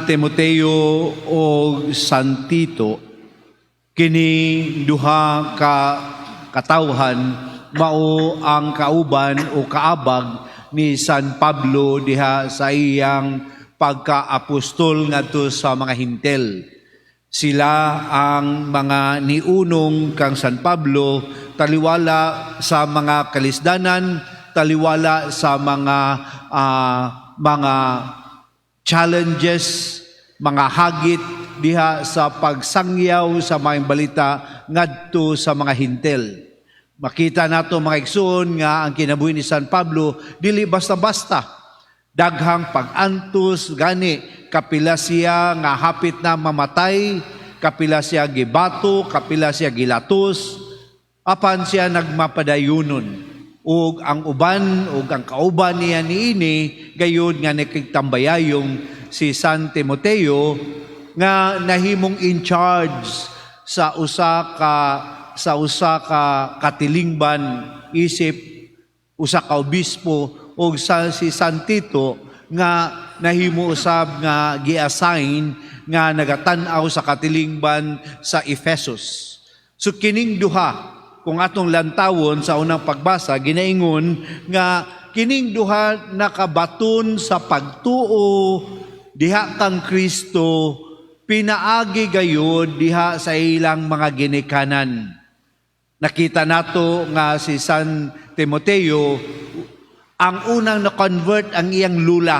Timoteo o San Tito, kini duha ka katawhan mao ang kauban o kaabag ni San Pablo diha sa iyang pagka-apostol ngadto sa mga Hintel. Sila ang mga niunong kang San Pablo taliwala sa mga kalisdanan, taliwala sa mga challenges, mga hagit diha sa pagsangyaw sa mga balita ngadto sa mga Hintel. Makita nato, mga igsoon, nga ang kinabuhi ni San Pablo dili basta-basta. Daghang pag-antos, gani kapila siya nga hapit na mamatay, kapila siya gibato, kapila siya gilatos, apan siya nagmapadayunon. Ug ang uban ug ang kauban niya niini gayud nga nakigtambayayong si San Timoteo nga nahimong in charge sa usa ka katilingban isip usa ka obispo, ug sa si San Tito nga nahimo usab nga gi-assign nga nagatan-aw sa katilingban sa Ephesus. So kining duha, kung atong lantawon sa unang pagbasa, ginaingon nga kining duha nakabaton sa pagtuo diha kang Kristo pinaagi gayud diha sa ilang mga ginikanan. Nakita nato nga si San Timoteo, ang unang na-convert ang iyang lula.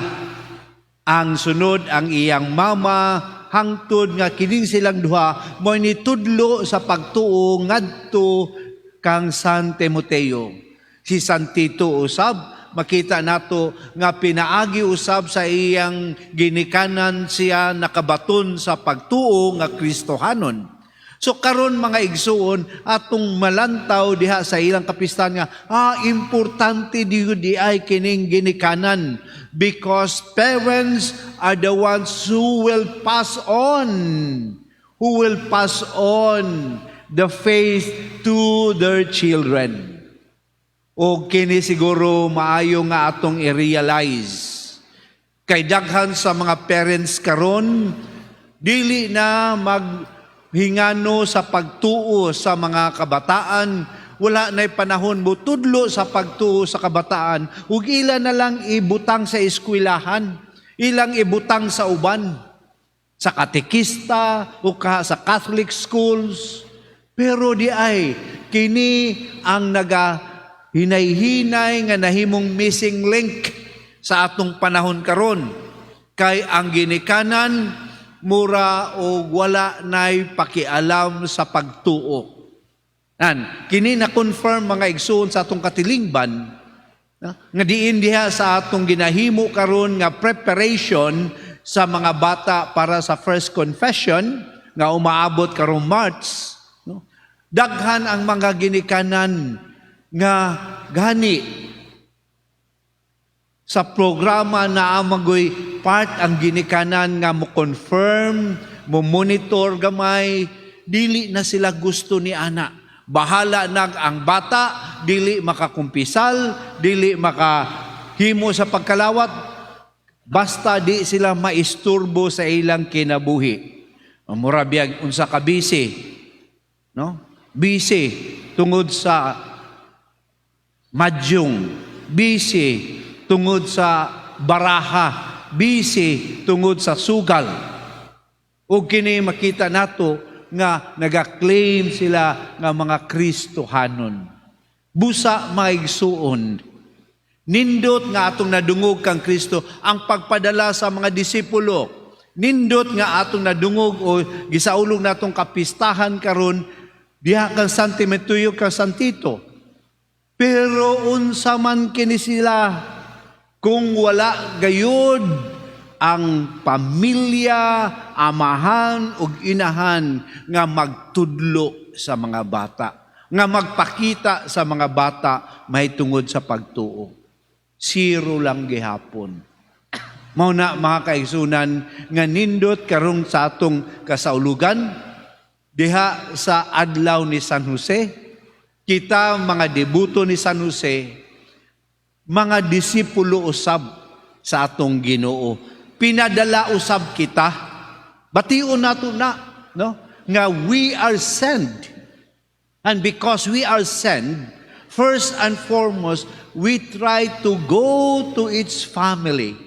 Ang sunod ang iyang mama, hangtod nga kining silang duha mo nitudlo sa pagtuo ngadto kang San Timoteo. Si San Tito usab, makita nato nga pinaagi usab sa iyang ginikanan siya nakabaton sa pagtuo nga Kristohanon. So karon, mga igsuon, atong malantaw diha sa ilang kapistahan nga importante di di ay kining ginikanan because parents are the ones who will pass on the faith to their children. O kini siguro maayo nga atong i-realize. Kay daghan sa mga parents karon dili na maghingano sa pagtuo sa mga kabataan, wala na'y panahon mo tudlo sa pagtuo sa kabataan, ug ila na lang ibutang sa eskwelahan, ilang ibutang sa uban, sa katekista o ka sa Catholic schools. Pero di ay kini ang naga hinay-hinay nga nahimong missing link sa atong panahon karon, kay ang ginikanan mura og wala nay pakialam sa pagtuo. Nan, kini na confirm, mga igsoon, sa atong katilingban na, nga diin diha sa atong ginahimo karon nga preparation sa mga bata para sa first confession nga umaabot karong March, no? Daghan ang mga ginikanan nga gani sa programa na amagoy part ang ginikanan nga mo confirm, mo monitor gamay, dili na sila gusto ni ana. Bahala na ang bata, dili makakumpisal, dili makahimo sa pagkalawat, basta di sila maisturbo sa ilang kinabuhi. Mura biyag unsa ka busy, no? Busy tungod sa madyong, busy tungod sa baraha, busy tungod sa sugal. Ug kini makita nato nga naga-claim sila nga mga Kristohanon. Busa, mga igsuon, nindot nga atong nadungog kang Kristo ang pagpadala sa mga disipulo. Nindot nga atong nadungog o gisaulog natong kapistahan karon diha kang San Timoteo kang San Tito. Pero unsa man kini sila kung wala gayud ang pamilya, amahan ug inahan nga magtudlo sa mga bata, nga magpakita sa mga bata mahitungod sa pagtuo? Zero lang gihapon. Mao na, mga kaigsunan, nga nindot karong sa atong kasaulugan diha sa adlaw ni San Jose, kita mga deboto ni San Jose, mga disipulo usab sa atong Ginoo. Pinadala usab kita. Bation nato na, no? Nga we are sent. And because we are sent, first and foremost, we try to go to its family.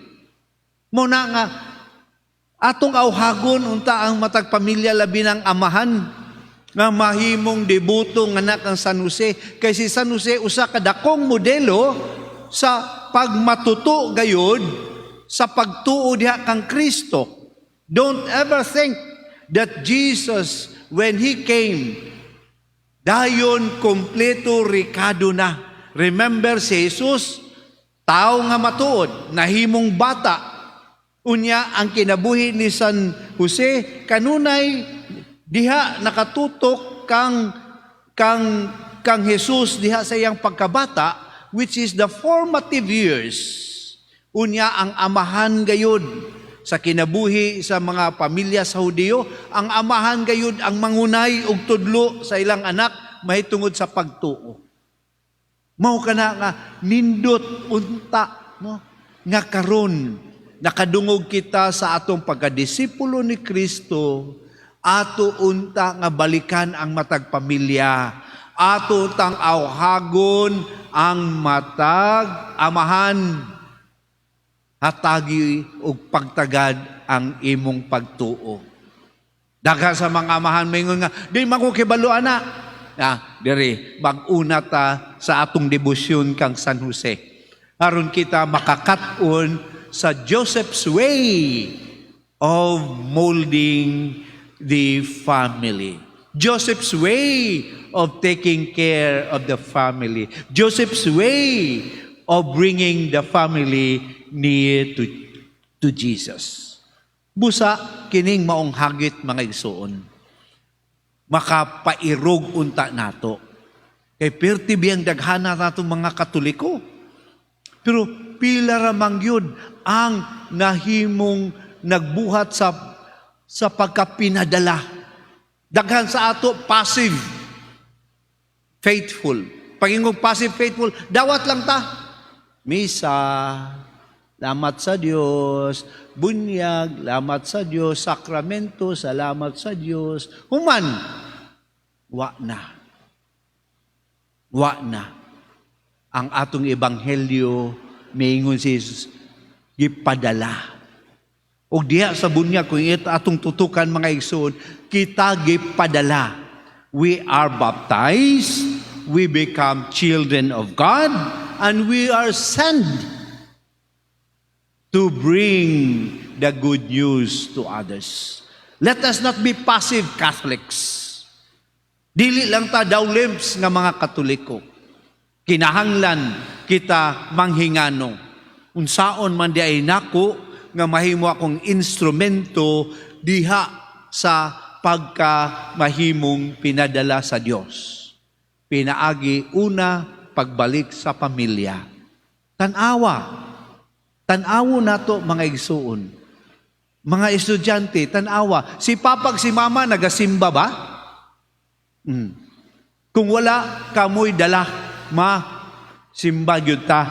Mao na nga atong awhagon unta ang matag pamilya, labi ng amahan, nga mahimong deboto nga anak ang San Jose, kay si San Jose usa ka dakong modelo sa pagmatuto gayud sa pagtuo diha kang Kristo. Don't ever think that Jesus, when He came, dayon kompleto rekado na. Remember, si Jesus, tao nga matuod, nahimong bata. Unya, ang kinabuhi ni San Jose kanunay diha nakatutok kang Jesus diha sa iyang pagkabata, which is the formative years. Unya, ang amahan gayud sa kinabuhi sa mga pamilya sa Hudiyo, ang amahan gayud ang mangunay og tudlo sa ilang anak mahitungod sa pagtuo. Mao kana nga nindot unta, no, nga karon nakadungog kita sa atong pagkadisipulo ni Kristo, ato unta nga balikan ang matag pamilya, ato tang awhagon ang matag amahan, hatagi og pagtagad ang imong pagtuo. Daghan sa mga amahan maingon nga, "Di man ko kibalo ana." Ah, diri mag-una ta sa atong debosyon kang San Jose. Aron kita makakat-on sa Joseph's way of molding the family. Joseph's way of taking care of the family. Joseph's way of bringing the family near to Jesus. Busa, kining maong hagit, mga igsuon, makapairog unta nato. Kay perti biyang daghana nato mga Katoliko. Pero pila ra man gyud ang nahimong nagbuhat sa pagkapinadala. Daghan sa ato passive faithful. Pag-ingong passive faithful, dawat lang ta. Misa, lamat sa Dios, bunyag, lamat sa Dios, sakramento, salamat sa Dios. Human, wa na. Wa na. Ang atong ebanghelyo, miingon si Jesus, gipadala. Og diha sa bunyag, kung ito atong tutukan, mga igsoon, kita gipadala. We are baptized, we become children of God, and we are sent to bring the good news to others. Let us not be passive Catholics. Dili lang ta dawlimps nga mga Katoliko. Kinahanglan kita manghingano. Unsaon man diay nako nga mahimo akong instrumento diha sa pagka mahimong pinadala sa Dios? Pinaagi una, pagbalik sa pamilya. Tanawa. Tanawo nato, mga igsuon. Mga estudyante, tanawa. Si papa ug si mama nagasimba ba? Kung wala, kamoy dala, ma, simba gyud ta,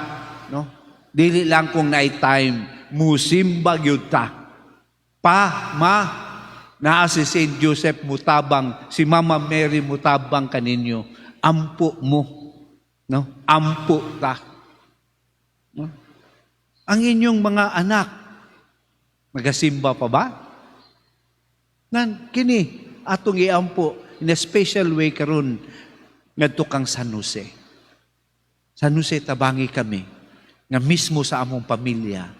no? Dili lang kung naay time, musimba gyud ta. Pa, ma, naa si Saint Joseph mutabang, si Mama Mary mutabang kaninyo. Ampo mo, no? Ampo ta. No? Ang inyong mga anak, nagasimba pa ba? Nan kini atong iampo in a special way karon ngadto kang San Jose. San Jose, tabangi kami nga mismo sa among pamilya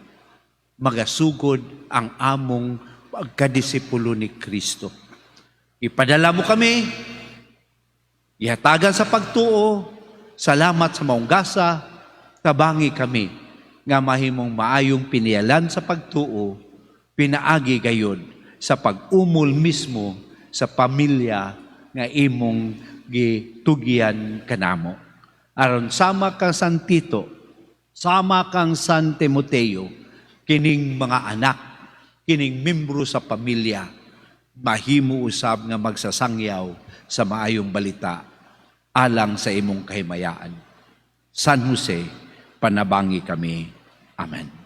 magasugod ang among pagkadisipulo ni Kristo. Ipadala mo kami, ihatagan sa pagtuo, salamat sa maong gasa, tabangi kami nga mahimong maayong piniyalan sa pagtuo, pinaagi gayon sa pag-umol mismo sa pamilya nga imong gitugyan kanamo. Aron sama kang San Tito, sama kang San Timoteo, kining mga anak, kining membro sa pamilya, mahimo usab nga magsasangyaw sa maayong balita alang sa imong kahimayaan. San Jose, panabangi kami. Amen.